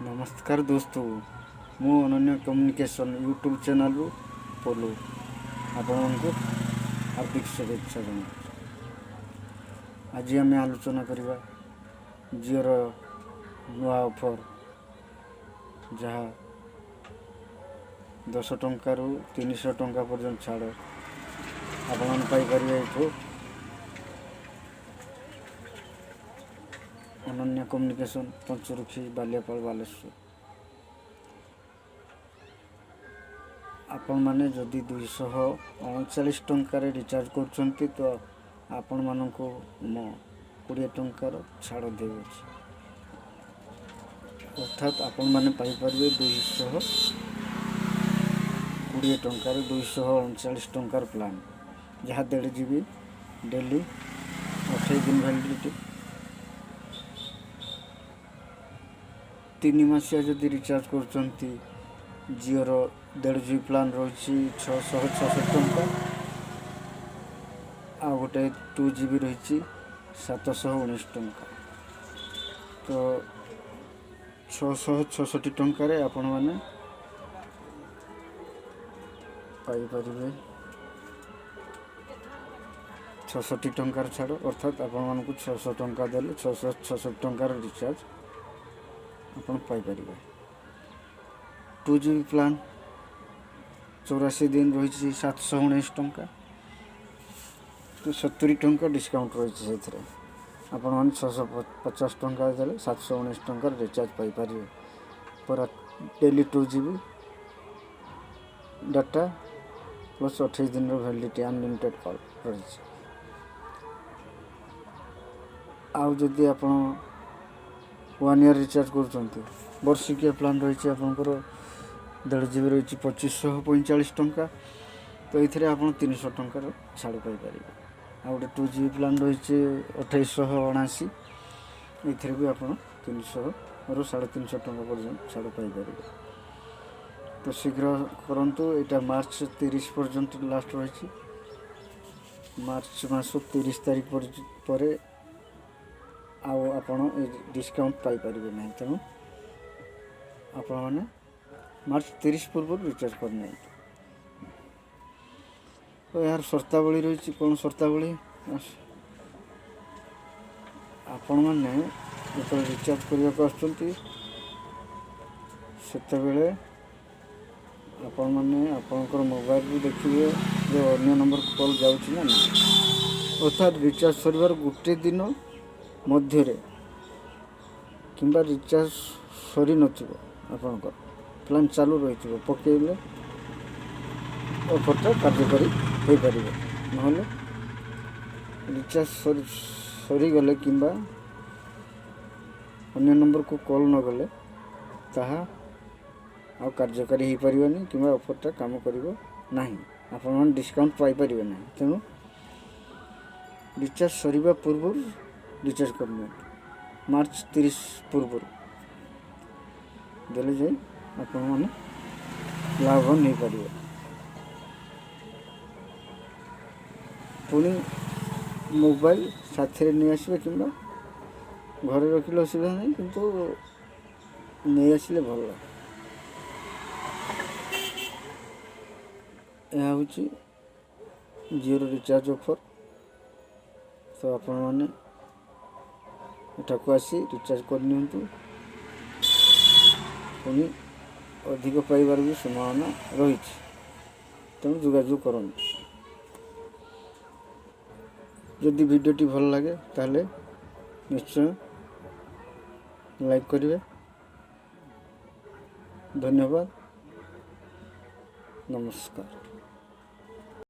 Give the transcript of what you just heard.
ନମସ୍କାର ଦୋସ୍ତ, ମୁଁ ଅନନ୍ୟ କମ୍ୟୁନିକେସନ୍ ୟୁଟ୍ୟୁବ୍ ଚ୍ୟାନେଲ୍ରୁ ପୋଲୁ ଆପଣଙ୍କୁ ହାର୍ଦ୍ଦିକ ଶୁଭେଚ୍ଛା ଜଣାଉଛି। ଆଜି ଆମେ ଆଲୋଚନା କରିବା ଜିଓର ନୂଆ ଅଫର୍, ଯାହା 10 ଟଙ୍କାରୁ 300 ଟଙ୍କା ପର୍ଯ୍ୟନ୍ତ ଛାଡ଼ ଆପଣମାନେ ପାଇପାରିବେ ଏଇଠୁ ଅନନ୍ୟ କମ୍ୟୁନିକେସନ୍, ପଞ୍ଚରୁଖୀ, ବାଲିଆପାଳ, ବାଲେଶ୍ୱର। ଆପଣମାନେ ଯଦି 239 ଟଙ୍କାରେ ରିଚାର୍ଜ କରୁଛନ୍ତି, ତ ଆପଣମାନଙ୍କୁ ମୁଁ 20 ଟଙ୍କାର ଛାଡ଼ ଦେଉଅଛି। ଅର୍ଥାତ୍ ଆପଣମାନେ ପାଇପାରିବେ 220 ଟଙ୍କାରେ 239 ଟଙ୍କାର ପ୍ଲାନ୍, ଯାହା 1.5 GB daily, 28 ଦିନ ଭ୍ୟାଲିଡ଼ିଟି। 3 ମାସିଆ ଯଦି ରିଚାର୍ଜ କରୁଛନ୍ତି, ଜିଓର 1.5 ଜିବି ପ୍ଲାନ୍ ରହିଛି 666 ଟଙ୍କା, ଆଉ ଗୋଟେ 2 ଜିବି ରହିଛି 719 ଟଙ୍କା। ତ 666 ଟଙ୍କାରେ ଆପଣମାନେ ପାଇପାରିବେ 66 ଟଙ୍କାର ଛାଡ଼। ଅର୍ଥାତ୍ ଆପଣମାନଙ୍କୁ 600 ଟଙ୍କା ଦେଲେ 666 ଟଙ୍କାର ରିଚାର୍ଜ ଆପଣ ପାଇପାରିବେ। 2 ଜିବି ପ୍ଲାନ୍ 84 ଦିନ ରହିଛି 719 ଟଙ୍କା। ତ 70 ଟଙ୍କା ଡିସକାଉଣ୍ଟ ରହିଛି ସେଥିରେ। ଆପଣମାନେ 650 ଟଙ୍କା ଦେଲେ 719 ଟଙ୍କାର ରିଚାର୍ଜ ପାଇପାରିବେ, ପୁରା ଡେଲି 2 ଜିବି ଡାଟା ପ୍ଲସ୍ 28 ଦିନର ଭ୍ୟାଲିଡ଼ିଟି, ଅନଲିମିଟେଡ଼ କଲ୍ ରହିଛି। ଆଉ ଯଦି ଆପଣ ୱାନ୍ ଇୟର୍ ରିଚାର୍ଜ କରୁଛନ୍ତି, ବର୍ଷିକିଆ ପ୍ଲାନ୍ ରହିଛି ଆପଣଙ୍କର 1.5 ଜିବି ରହିଛି 2545 ଟଙ୍କା। ତ ଏଇଥିରେ ଆପଣ 300 ଟଙ୍କାର ଛାଡ଼ ପାଇପାରିବେ। ଆଉ ଗୋଟେ 2 ଜିବି ପ୍ଲାନ୍ ରହିଛି 2879। ଏଇଥିରେ ବି ଆପଣ 300ରୁ 350 ଟଙ୍କା ପର୍ଯ୍ୟନ୍ତ ଛାଡ଼ ପାଇପାରିବେ। ତ ଶୀଘ୍ର କରନ୍ତୁ, ଏଇଟା ମାର୍ଚ୍ଚ 30 ପର୍ଯ୍ୟନ୍ତ ଲାଷ୍ଟ ରହିଛି। ମାର୍ଚ୍ଚ ମାସ 30 ତାରିଖ ପରେ ଆଉ ଆପଣ ଏ ଡିସକାଉଣ୍ଟ ପାଇପାରିବେ ନାହିଁ। ତେଣୁ ଆପଣମାନେ ମାର୍ଚ୍ଚ 30 ପୂର୍ବରୁ ରିଚାର୍ଜ କରିନିଅନ୍ତୁ। ତ ଏହାର ସର୍ତ୍ତାବଳୀ ରହିଛି। କ'ଣ ସର୍ତ୍ତାବଳୀ? ଆପଣମାନେ ଯେତେବେଳେ ରିଚାର୍ଜ କରିବାକୁ ଆସୁଛନ୍ତି, ସେତେବେଳେ ଆପଣମାନେ ଆପଣଙ୍କର ମୋବାଇଲରୁ ଦେଖିବେ ଯେ ଅନ୍ୟ ନମ୍ବରକୁ କଲ୍ ଯାଉଛି ନା ନାହିଁ। ଅର୍ଥାତ୍ ରିଚାର୍ଜ ସରିବାର ଗୋଟେ ଦିନ ମଧ୍ୟରେ କିମ୍ବା ରିଚାର୍ଜ ସରିନଥିବ, ଆପଣଙ୍କର ପ୍ଲାନ୍ ଚାଲୁ ରହିଥିବ, ପକାଇଲେ ଅଫର୍ଟା କାର୍ଯ୍ୟକାରୀ ହୋଇପାରିବ। ନହେଲେ ରିଚାର୍ଜ ସରିଗଲେ କିମ୍ବା ଅନ୍ୟ ନମ୍ବରକୁ କଲ୍ ନଗଲେ ତାହା ଆଉ କାର୍ଯ୍ୟକାରୀ ହୋଇପାରିବନି କିମ୍ବା ଅଫର୍ଟା କାମ କରିବ ନାହିଁ, ଆପଣମାନେ ଡିସକାଉଣ୍ଟ ପାଇପାରିବେ ନାହିଁ। ତେଣୁ ରିଚାର୍ଜ ସରିବା ପୂର୍ବରୁ ରିଚାର୍ଜ କରିନିଅନ୍ତୁ। ମାର୍ଚ୍ଚ 30 ପୂର୍ବରୁ ଦେଲେ ଯାଇ ଆପଣମାନେ ଲାଭ ନେଇପାରିବେ। ପୁଣି ମୋବାଇଲ ସାଥିରେ ନେଇ ଆସିବେ କିମ୍ବା ଘରେ ରଖିଲେ ଅସୁବିଧା ନାହିଁ, କିନ୍ତୁ ନେଇ ଆସିଲେ ଭଲ। ଏହା ହେଉଛି ଜିଓର ରିଚାର୍ଜ ଅଫର୍। ତ ଆପଣମାନେ ଏଠାକୁ ଆସି ରିଚାର୍ଜ କରିନିଅନ୍ତୁ। ପୁଣି ଅଧିକ ପାଇବାର ବି ସମ୍ଭାବନା ରହିଛି। ତେଣୁ ଯୋଗାଯୋଗ କରନ୍ତୁ। ଯଦି ଭିଡ଼ିଓଟି ଭଲ ଲାଗେ, ତାହେଲେ ନିଶ୍ଚୟ ଲାଇକ୍ କରିବେ। ଧନ୍ୟବାଦ, ନମସ୍କାର।